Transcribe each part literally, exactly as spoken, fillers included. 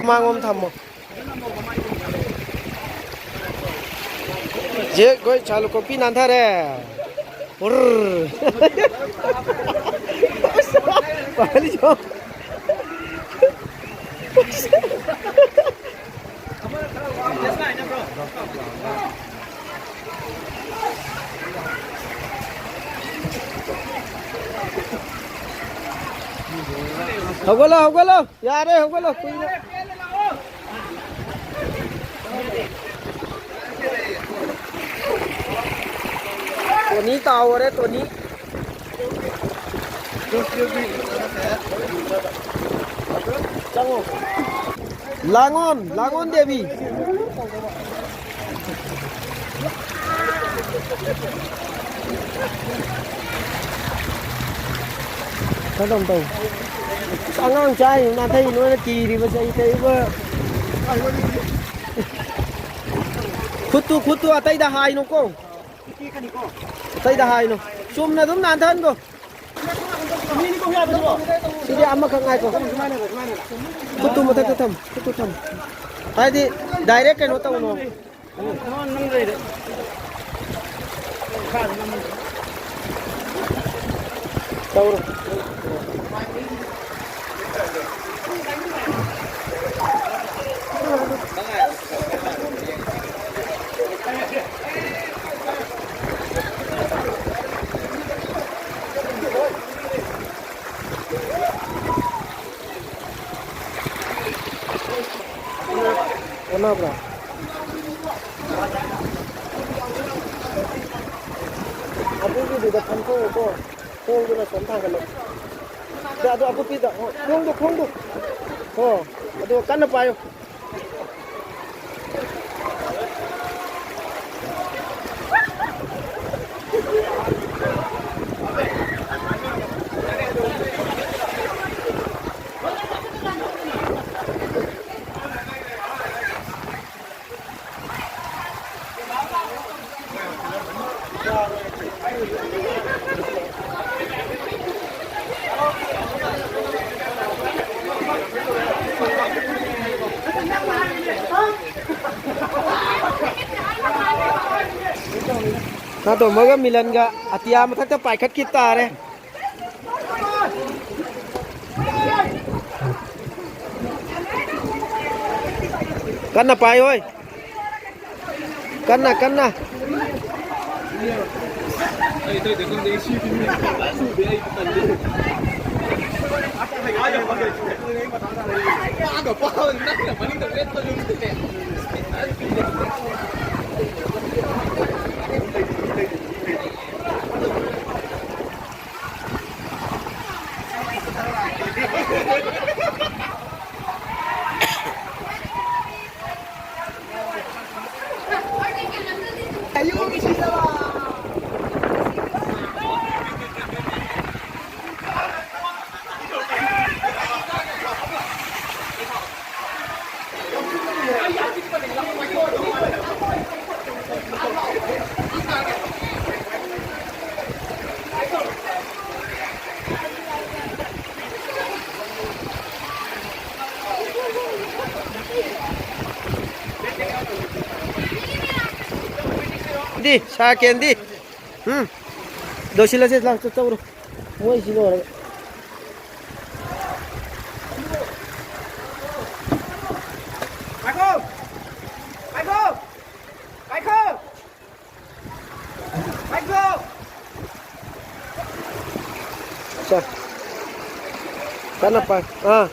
ꯃꯥꯡꯂꯣꯝ ꯊꯝꯃꯣ꯫ ꯖꯦ, ꯑꯩꯈꯣꯏ ꯁꯥꯂꯨ ꯀꯣꯄꯤ ꯅꯥꯟꯊꯔꯦ꯫ ꯎꯔꯔ꯫ ꯄꯥꯏꯍꯜꯂꯤꯁꯣ꯫ ꯍꯧꯒꯠꯂꯣ, ꯍꯧꯒꯠꯂꯣ꯫ ꯌꯥꯔꯦ, ꯍꯧꯒꯠꯂꯣ꯫ ꯀꯨꯏꯔꯦ꯫ ꯇꯣꯅꯤ ꯇꯥꯍꯧꯔꯦ, ꯇꯣꯅꯤ꯫ ꯆꯪꯉꯣ꯫ ꯂꯥꯡꯉꯣꯟ, ꯂꯥꯡꯉꯣꯟ ꯗꯦꯕꯤ꯫ ꯈꯔ ꯇꯧ, ꯇꯧ꯫ ꯑꯁ, ꯑꯉꯥꯡ ꯆꯥꯔꯤꯕ ꯅꯥꯊꯩ ꯅꯣꯏꯅ ꯀꯤꯔꯤꯕ ꯆꯩ ꯇꯩꯕ꯫ ꯈꯨꯠꯇꯨ, ꯈꯨꯠꯇꯨ ꯑꯇꯩꯗ ꯍꯥꯏꯅꯨꯀꯣ꯫ ꯑꯇꯩꯗ ꯍꯥꯏꯅꯨ꯫ ꯆꯨꯝꯅ ꯑꯗꯨꯝ ꯅꯥꯟꯊꯍꯟꯈꯣ꯫ ꯁꯤꯗꯤ ꯑꯃꯈꯛ ꯉꯥꯏꯈꯣ꯫ ꯈꯨꯠꯇꯨ ꯃꯊꯛꯇ ꯊꯝꯃꯨ, ꯈꯨꯠꯇꯨ ꯊꯝꯃꯨ꯫ ꯍꯥꯏꯗꯤ direct ꯀꯩꯅꯣ ꯇꯧꯅꯣ꯫ ꯇꯧꯔꯣ꯫ ꯑꯣꯟꯅꯕ꯭ꯔꯥ? ꯑꯗꯨꯒꯤꯗꯨꯗ ꯐꯝꯊꯣꯛꯑꯣꯀꯣ꯫ ꯈꯣꯡꯗꯨꯅ ꯁꯣꯝ ꯊꯥꯡꯒꯠꯂꯣ꯫ ꯁꯦ, ꯑꯗꯨ ꯑꯀꯨꯞꯄꯤꯗ, ꯑꯣ, ꯈꯣꯡꯗꯣ, ꯈꯣꯡꯗꯣ꯫ ꯑꯣ, ꯑꯗꯨ ꯀꯟꯅ ꯄꯥꯏꯌꯨ꯫ ꯇꯣꯝꯕꯒ ꯃꯤꯂꯟꯒ ꯑꯇꯤꯌꯥ ꯃꯊꯛꯇ ꯄꯥꯏꯈꯠꯈꯤ ꯇꯥꯔꯦ꯫ ꯀꯟꯅ ꯄꯥꯏ ꯍꯣꯏ꯫ ꯀꯟꯅ ꯀꯟꯅ꯫ ꯗꯤ ꯁꯥ ꯀꯦꯟꯗꯤ꯫ ꯎꯝ꯫ ꯂꯣꯏꯁꯤꯜꯂꯁꯦ, ꯂꯥꯛ ꯆꯠ-, ꯆꯧꯔꯣ꯫ ꯃꯣꯏꯁꯤ ꯂꯣꯏꯔꯒ꯫ ꯄꯥꯏꯈꯣ! ꯄꯥꯏꯈꯣ! ꯄꯥꯏꯈꯣ! ꯄꯥꯏꯈꯣ! ꯁꯦ꯫ ꯀꯟꯅ ꯄꯥꯏ꯫ ꯑꯥ꯫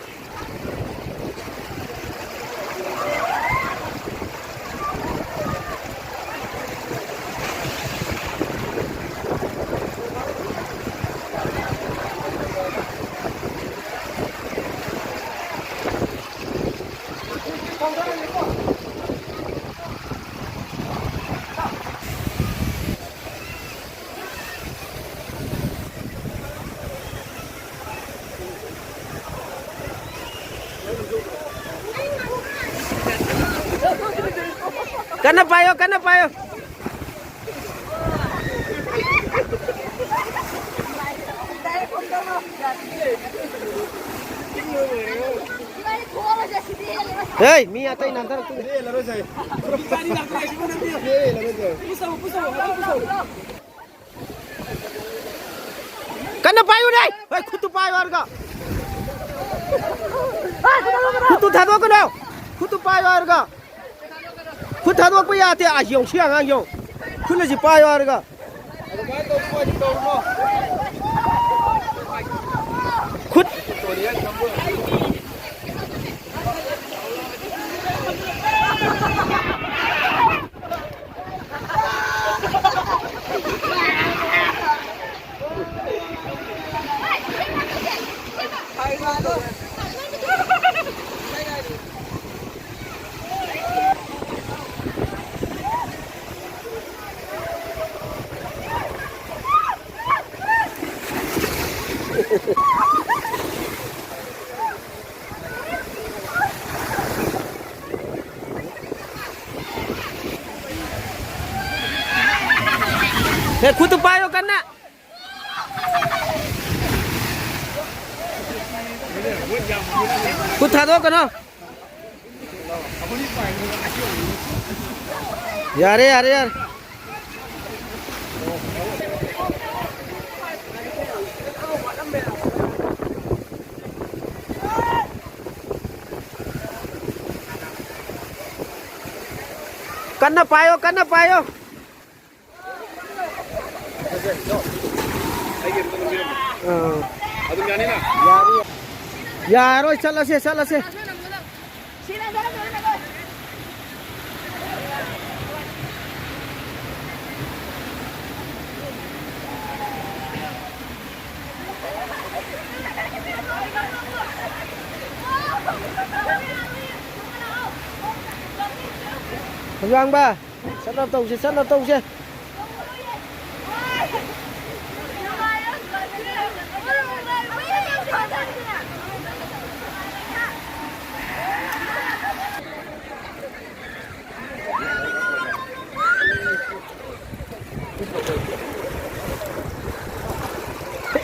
ꯀꯟꯅ ꯄꯥꯏꯌꯣ, ꯀꯟꯅ ꯄꯥꯏꯌꯣ꯫ ꯍꯦ, ꯃꯤ ꯑꯇꯩ ꯅꯥꯟꯊꯔꯛꯇꯣꯏꯅꯦ꯫ ꯀꯟꯅ ꯄꯥꯏꯌꯨꯅꯦ! ꯍꯣꯏ, ꯈꯨꯠꯇꯨ ꯄꯥꯏꯌꯨ ꯍꯥꯏꯔꯒ꯫ ꯈꯨꯠꯇꯨ ꯊꯥꯗꯣꯛꯀꯅꯨ! ꯈꯨꯠꯇꯨ ꯄꯥꯏꯌꯨ ꯍꯥꯏꯔꯒ꯫ ꯈꯨꯠ ꯊꯥꯗꯣꯛꯄ ꯌꯥꯗꯦ꯫ ꯑꯥ, ꯌꯦꯡꯉꯨ, ꯁꯤ ꯑꯉꯥꯡ ꯌꯦꯡꯉꯨ꯫ ꯈꯨꯠꯅꯁꯤ ꯄꯥꯏꯌꯨ ꯍꯥꯏꯔꯒ꯫ ꯈꯨꯠ꯫ ꯍꯦ, ꯈꯨꯠꯇꯨ ꯄꯥꯏꯌꯣ ꯀꯟꯅ꯫ ꯈꯨꯠ ꯊꯥꯗꯣꯛꯀꯅꯣ꯫ ꯌꯥꯔꯦ, ꯌꯥꯔꯦ, ꯌꯥꯔꯦ꯫ ꯀꯟꯅ ꯄꯥꯏꯌꯣ, ꯀꯟꯅ ꯄꯥꯏꯌꯣ꯫ ꯑꯥ꯫ ꯌꯥꯔꯣꯏ, ꯆꯠꯂꯁꯦ, ꯆꯠꯂꯁꯦ꯫ ꯈꯣꯡꯖꯥꯡꯕ, ꯆꯠꯂ ꯇꯧꯁꯦ, ꯆꯠꯂ ꯇꯧꯁꯦ꯫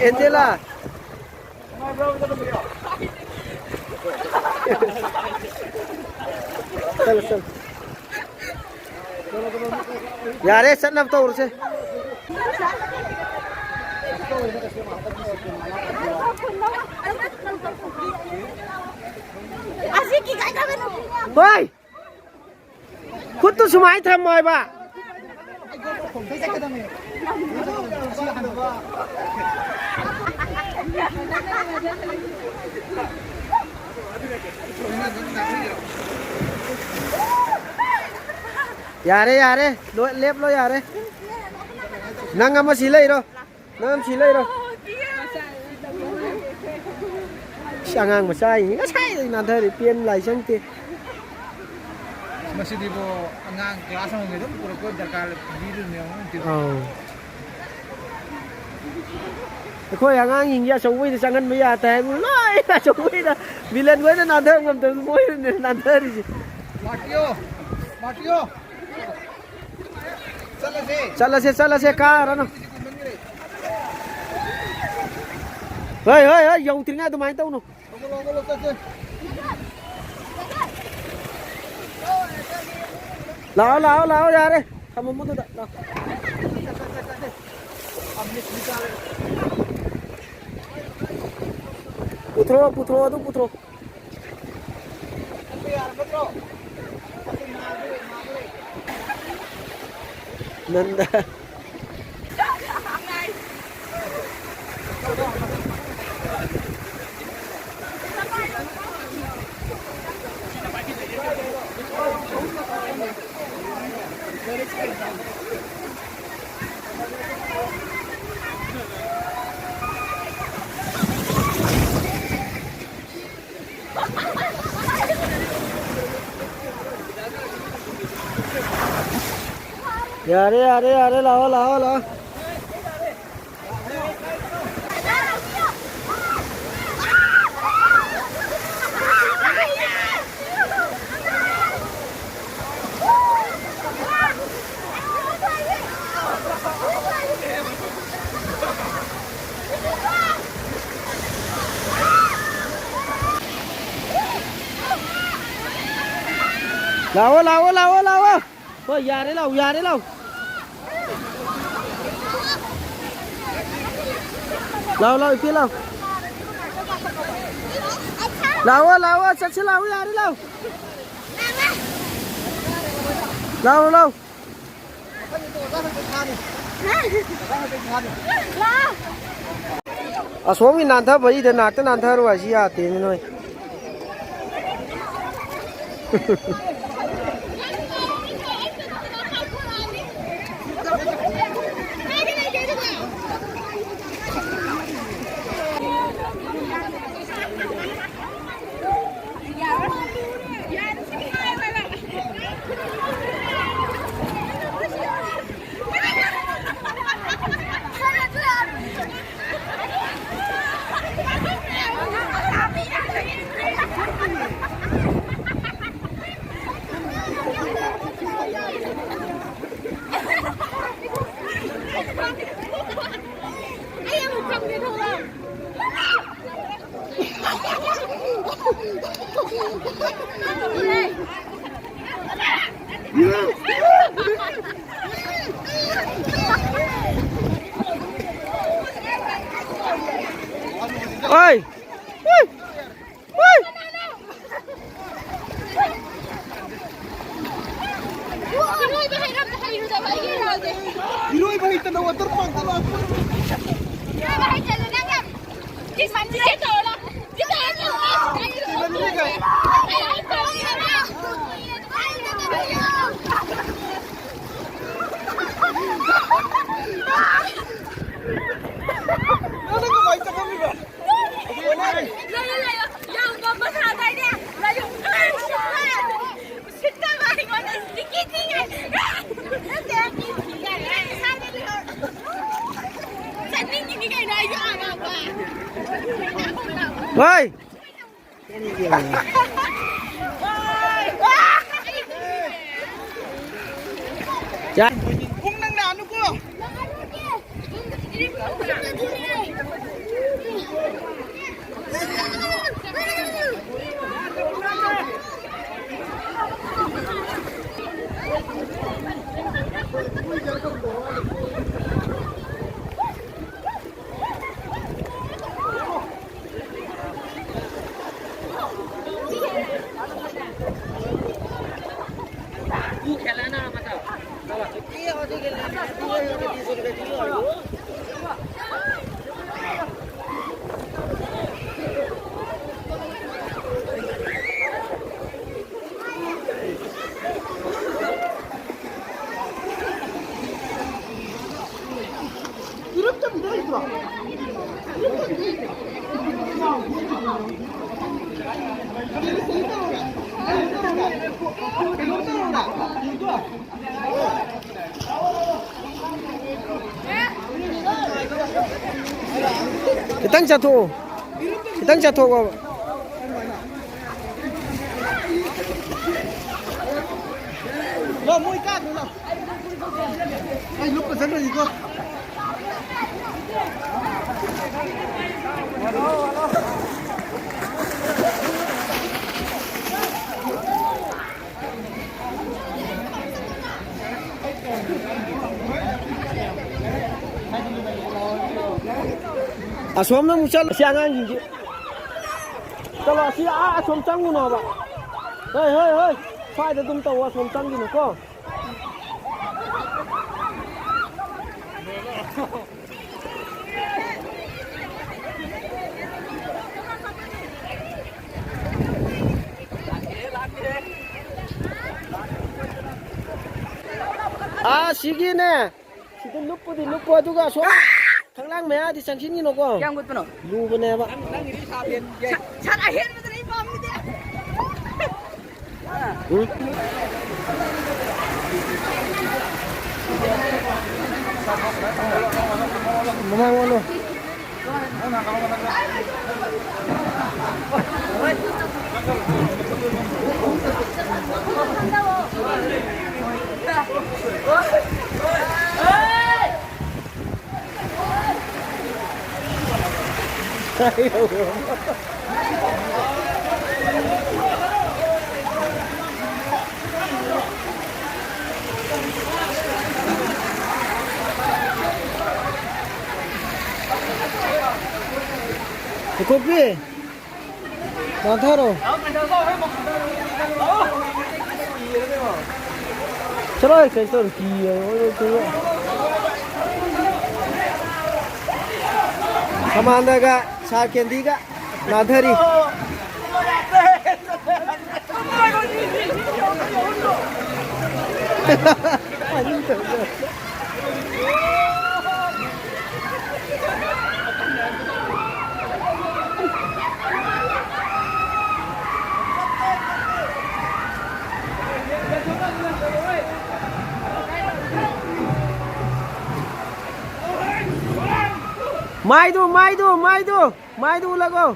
ꯑꯦꯟꯖꯦꯂꯥ꯫ ꯆꯠꯂꯣ, ꯆꯠꯂꯣ꯫ ꯌꯥꯔꯦ, ꯆꯠꯅꯕ ꯇꯧꯔꯁꯦ꯫ ꯍꯣꯏ! ꯈꯨꯠꯇꯨ ꯁꯨꯃꯥꯏꯅ ꯊꯝꯃꯣ ꯍꯥꯏꯕ꯫ ꯌꯥꯔꯦ, ꯌꯥꯔꯦ꯫ ꯂꯣꯏ-, ꯂꯦꯞꯂꯣ, ꯌꯥꯔꯦ꯫ ꯅꯪ ꯑꯃ ꯁꯤ ꯂꯩꯔꯣ꯫ ꯅꯪ ꯑꯃ ꯁꯤ ꯂꯩꯔꯣ꯫ ꯏꯁ, ꯑꯉꯥꯡ ꯃꯆꯥ ꯌꯦꯡꯉꯤ꯫ ꯉꯁꯥꯏꯗꯒꯤ ꯅꯥꯟꯊꯔꯤ꯫ ꯄꯦꯟ ꯂꯥꯏ ꯆꯪꯗꯦ꯫ ꯃꯁꯤꯗꯤꯕꯣ, ꯑꯉꯥꯡ ꯀ꯭ꯂꯥꯁ ꯑꯃꯒꯤ ꯑꯗꯨꯝ ꯄꯨꯔꯛꯄ ꯗꯔꯀꯥꯔ ꯂꯩ-, ꯂꯩꯔꯤꯅꯦ ꯑꯉꯥꯡꯁꯦ꯫ ꯑꯧ꯫ ꯑꯩꯈꯣꯏ ꯑꯉꯥꯡꯁꯤꯡꯁꯦ ꯑꯆꯧꯕꯩꯗ ꯆꯪꯍꯟꯕ ꯌꯥꯗꯦ ꯍꯥꯏꯕ, ꯂꯣꯏ ꯑꯆꯧꯕꯩꯗ, ꯃꯤꯂꯟ ꯈꯣꯏꯅ ꯅꯥꯟꯊꯕ ꯉꯝꯗꯕꯗ ꯃꯣꯏꯅꯅꯦ ꯅꯥꯟꯊꯔꯤꯁꯦ꯫ ꯃꯥꯔꯇꯤꯌꯣ, ꯃꯥꯔꯇꯤꯌꯣ꯫ ꯆꯠꯂꯁꯦ꯫ ꯆꯠꯂꯁꯦ, ꯆꯠꯂꯁꯦ, ꯀꯥꯔꯅꯨ꯫ ꯍꯣꯏ, ꯍꯣꯏ, ꯍꯣꯏ, ꯌꯧꯗ꯭ꯔꯤꯉꯩ ꯑꯗꯨꯃꯥꯏꯅ ꯇꯧꯅꯨ꯫ ꯂꯥꯛꯑꯣ, ꯂꯥꯛꯑꯣ, ꯂꯥꯛꯑꯣ, ꯌꯥꯔꯦ꯫ ꯊꯝꯃꯝꯃꯣ ꯑꯗꯨꯗ, ꯂꯥꯛꯑꯣ꯫ ꯄꯨꯊꯣꯔꯛꯑꯣ, ꯄꯨꯊꯣꯔꯛꯑꯣ, ꯑꯗꯨ ꯄꯨꯊꯣꯔꯛꯑꯣ꯫ ꯅꯟꯗ꯫ ꯌꯥꯔꯦ, ꯌꯥꯔꯦ, ꯌꯥꯔꯦ, ꯂꯥꯛꯑꯣ, ꯂꯥꯛꯑꯣ, ꯂꯥꯛꯑꯣ꯫ ꯂꯥꯛꯑꯣ, ꯂꯥꯛꯑꯣ, ꯂꯥꯛꯑꯣ, ꯂꯥꯛꯑꯣ꯫ ꯍꯣꯏ, ꯌꯥꯔꯦ, ꯂꯥꯛꯑꯣ, ꯌꯥꯔꯦ, ꯂꯥꯛꯑꯣ꯫ ꯂꯥꯛꯑꯣ, ꯂꯥꯛꯑꯣ, ꯏꯄꯦ, ꯂꯥꯛꯑꯣ꯫ ꯂꯥꯛꯑꯣ, ꯂꯥꯛꯑꯣ, ꯆꯠꯁꯤ ꯂꯥꯛꯑꯣ, ꯌꯥꯔꯦ, ꯂꯥꯛꯑꯣ꯫ ꯂꯥꯛꯑꯣ, ꯂꯥꯛꯑꯣ꯫ ꯑꯁꯣꯝꯒꯤ ꯅꯥꯟꯊꯕꯩꯗ ꯅꯥꯛꯇ ꯅꯥꯟꯊꯔꯣ ꯍꯥꯏꯁꯤ ꯌꯥꯗꯦꯅꯦ ꯅꯣꯏ꯫ Oi! Oi! Oi! ꯏꯔꯣꯏꯕ ꯍꯩꯇꯅ water park ꯇ ꯂꯥꯛꯄ꯫ ꯏꯔꯣꯏꯕ ꯍꯩꯇꯅ ꯅꯪ ꯌꯥꯝ ꯀꯤꯁꯟꯕꯤꯁꯦ ꯇꯧꯔ꯫ ꯀꯤꯁꯟꯕꯤ ꯀꯥꯏ꯫ ꯅꯪꯅ ꯀꯃꯥꯏ ꯆꯪꯉꯝꯃꯤꯕ? ꯂꯩꯌꯨ, ꯂꯩꯌꯨ, ꯌꯥꯝ ꯉꯝꯕ ꯁꯥꯗꯥꯏꯅꯦ? ꯂꯩꯌꯨ꯫ ꯎꯁꯤꯠꯇꯕ ꯑꯩꯉꯣꯟꯗ sticky ꯊꯤꯉꯩ꯫ ꯅꯠꯇꯦ, ꯆꯠꯅꯤꯡꯉꯤꯅꯤ ꯀꯩꯅꯣ ꯑꯩꯁꯨ ꯑꯥ ꯂꯥꯛꯄ꯫ ꯋꯥꯏ! ꯆꯥ꯫ ꯄꯨꯡ ꯅꯪ ꯂꯥꯛꯑꯅꯨꯀꯣ꯫ ꯈꯤꯇꯪ ꯆꯠꯊꯣꯛꯑꯣ꯫ ꯈꯤꯇꯪ ꯆꯠꯊꯣꯛꯑꯣ꯫ ꯂꯥꯎ, ꯃꯣꯏ ꯀꯥꯈ꯭ꯔꯦ, ꯂꯥꯎ꯫ ꯑꯩ ꯂꯨꯞꯄ ꯆꯠꯂꯨꯏꯀꯣ꯫ ꯑꯁꯣꯝꯗ ꯑꯃꯨꯛ ꯆꯠꯂꯣ, ꯁꯤ ꯑꯉꯥꯡꯁꯤꯡꯁꯤ꯫ ꯆꯠꯂꯣ, ꯑꯁꯤ ꯑꯥ ꯑꯁꯣꯝ ꯆꯪꯉꯨꯅꯣꯕ꯫ ꯍꯣꯏ, ꯍꯣꯏ, ꯍꯣꯏ꯫ ꯁ꯭ꯋꯥꯏꯗ ꯑꯗꯨꯝ ꯇꯧ, ꯑꯁꯣꯝ ꯆꯪꯈꯤꯅꯨꯀꯣ꯫ ꯑꯥ, ꯁꯤꯒꯤꯅꯦ꯫ ꯁꯤꯗ ꯂꯨꯞꯄꯨꯗꯤ ꯂꯨꯞꯄꯣ, ꯑꯗꯨꯒ ꯑꯁꯣꯝ ꯈꯪꯂꯥꯡ ꯃꯌꯥꯗꯤ ꯆꯪꯁꯤꯟꯈꯤꯅꯣꯀꯣ꯫ ꯀꯌꯥꯝ ꯀꯨꯠꯄꯅꯣ? ꯂꯨꯕꯅꯦꯕ꯫ ꯁꯥ-, ꯁꯥꯔ ꯑꯍꯦꯟꯕꯗꯨꯅ ꯑꯩ ꯄꯥꯝꯃꯤꯗꯤ꯫ ꯎꯝ? ꯃꯃꯥꯡ ꯑꯣꯜꯂꯣ꯫ ꯀꯣꯄꯤ꯫ ꯅꯥꯟꯊꯔꯣ꯫ ꯆꯠꯂꯣꯍꯦ, ꯀꯩ ꯇꯧꯔꯤ? ꯀꯤꯌꯦ, ꯑꯣꯏꯔꯣꯏ, ꯀꯩ ꯑꯣꯏ-, ꯁꯃꯥꯟꯗꯒ ꯁꯥꯔ ꯀꯦꯟꯗꯤꯒ ꯅꯥꯟꯊꯔꯤ꯫ ꯃꯥꯏꯗꯨ, ꯃꯥꯏꯗꯨ, ꯃꯥꯏꯗꯨ, ꯃꯥꯏꯗꯨ ꯎꯠꯂꯒꯣ꯫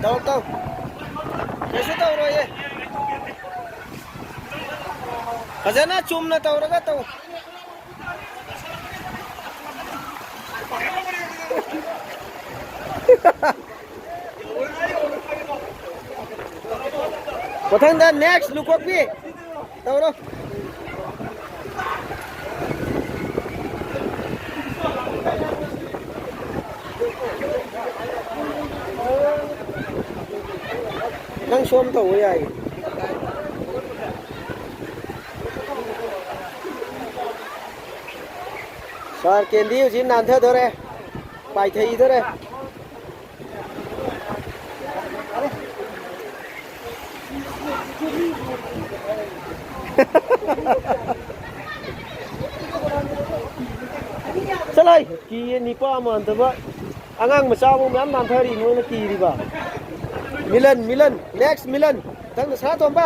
ꯇꯧ, ꯇꯧ꯫ ꯀꯩꯁꯨ ꯇꯧꯔꯣꯏꯌꯦ꯫ ꯐꯖꯅ ꯆꯨꯝꯅ ꯇꯧꯔꯒ ꯇꯧ꯫ ꯃꯊꯪꯗ next ꯂꯨꯀꯣꯛꯄꯤ ꯇꯧꯔꯣ꯫ ꯅꯪ ꯁꯣꯝ ꯇꯧꯕ ꯌꯥꯏꯌꯦ꯫ ꯁꯥꯔ ꯀꯦꯟꯗꯤ ꯍꯧꯖꯤꯛ ꯅꯥꯟꯊꯗꯣꯔꯦ, ꯄꯥꯏꯊꯩꯗꯣꯔꯦ꯫ ꯆꯠꯂꯣꯏ, ꯀꯤꯌꯦ ꯅꯤꯄꯥ ꯃꯥꯟꯗꯕ꯫ ꯑꯉꯥꯡ ꯃꯆꯥꯕꯨ ꯃꯌꯥꯝ ꯅꯥꯟꯊꯔꯤ, ꯅꯣꯏꯅ ꯀꯤꯔꯤꯕ꯫ Milan, Milan, next Milan. ꯃꯊꯪꯗ ꯁꯅꯥꯇꯣꯝꯕ꯫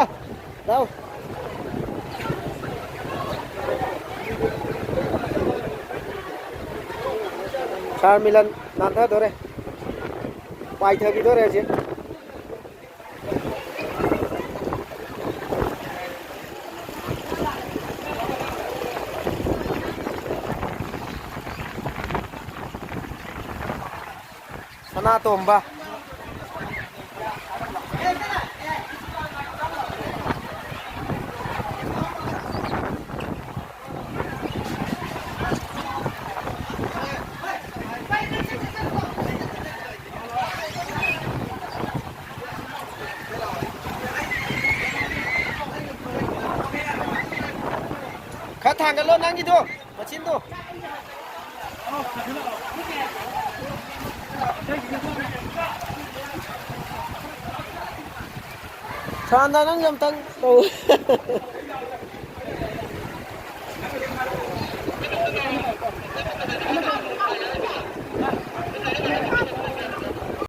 ꯂꯥꯎ꯫ ꯁꯥꯔ ꯃꯤꯂꯟ ꯅꯥꯟꯊꯗꯣꯔꯦ꯫ ꯄꯥꯏꯊꯈꯤꯗꯣꯔꯦ ꯍꯧꯖꯤꯛ꯫ ꯁꯅꯥꯇꯣꯝꯕ꯫ ꯈꯔ ꯊꯥꯡꯒꯠꯂꯣ ꯅꯪꯒꯤꯗꯣ, ꯃꯆꯤꯟꯗꯣ꯫ ꯁꯥꯟꯗ, ꯅꯪꯁꯨ ꯑꯝꯇꯪ ꯇꯧ꯫